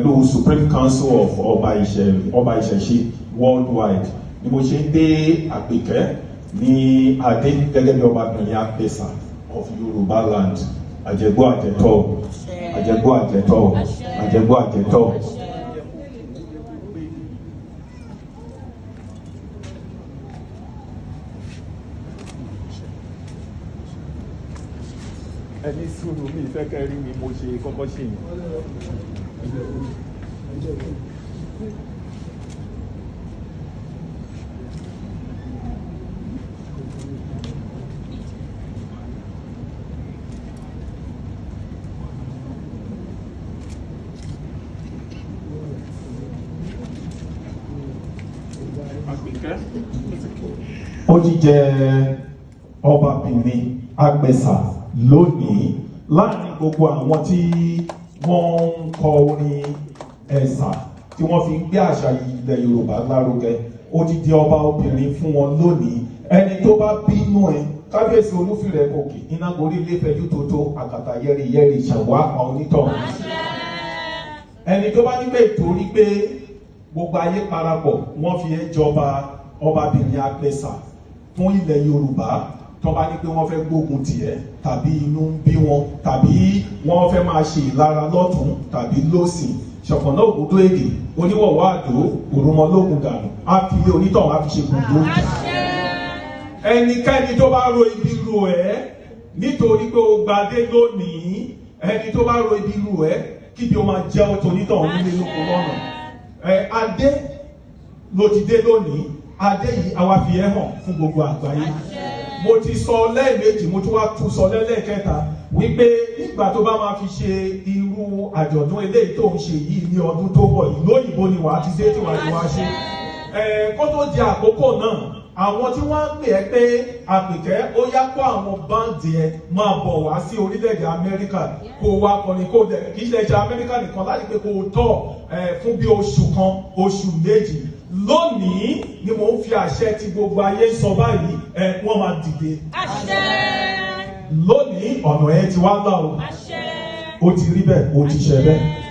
Pẹ̀lú Supreme Council of Ọba Ìṣẹ̀ Ọba Ìṣẹ̀ṣe Worldwide ni mo ṣe ń dé Àpèkẹ́ ní adé gẹ́gẹ́ bí ọbabìnrin Apẹ̀sà of Yorùbá land. Àjẹgbó àjẹtọ́, àjẹgbó àjẹtọ́, àjẹgbó àjẹtọ́. Ẹni sùúrù, mi ìfẹ́ kẹrí mi, mo ṣe kọ́kọ́ ṣe yìí. Àpèkẹ́. Ó ti jẹ ọbabìnrin Apẹ̀sà lónìí láàrin gbogbo àwọn tí wọ́n ń kọ orin ẹ̀sà, tí wọ́n fi ń gbé àṣà ilẹ̀ Yorùbá lárugẹ. Ó ti di ọba obìnrin fún wọn lónìí. Ẹni tó bá bínú ẹ, Kábíyèsí Olúfìrẹ Kòkì, iná gorí ilé fẹjú tótó, àkàtà yẹri yẹri, ìṣàwọ̀ àpá onítọ̀. Ẹni tó bá ní pé torí pé gbogbo ayé parapọ̀, wọ́n fi ẹ́ jọba ọbabìnrin Apẹ̀sà fún ilẹ̀ Yorùbá, tó bá ní pé wọ́n fẹ́ gbógun tiẹ̀, tàbí inú ń bí wọn, tàbí wọ́n fẹ́ máa ṣe ìlara lọ́tún tàbí lọ́sìn, Ṣọ̀pọ̀nná Ògúndó Èdè oníwọ̀wọ́ àdó òrùmọlógún dànù, á fi ilé onítọ̀hún, á fi ṣe gbogbo. Ẹnikẹ́ni tó bá ro ibi ru ẹ́ nítorí pé o gbadé lónìí, ẹni tó bá ro ibi ru ẹ́, kíbi o máa jẹ́ onítọ̀hún nílé lóko lọ́nà. Ẹ adé ló ti dé lónìí. Adé yìí, àwa fi ẹ́ hàn fún gbogbo àgbáyé. Mo ti sọ lẹ́ẹ̀mejì, mo tún wá tún sọ lẹ́lẹ́kẹta wípé nígbà tó bá máa fi ṣe irú àjọ̀dún eléyìí tó ń ṣe yìí ní ọdún tó bọ̀ yìí, lóyìnbó ni wàá ti dé tí wàá ti wá ṣe. Ẹ kó tó di àkókò náà, àwọn tí wọ́n ń pè ẹ́ pé Àpèkẹ́, ó yá, kó àwọn band ẹ máa bọ̀ wá sí orílẹ̀-èdè Amẹ́ríkà, kó wá kọrin, kó dẹ̀ kì í ṣe ṣe Amẹ́ríkà nìkan, láti pé kó o tọ̀ ẹ fún bí oṣù kan, oṣù 2. Lónìí ni mò ń fi àṣẹ tí gbogbo ayé ń sọ báyìí, ẹ wọ́n máa dìde. Lónìí, ọ̀nà ẹ ti wá là o. Ó ti rí bẹ́ẹ̀, ó ti ṣe bẹ́ẹ̀.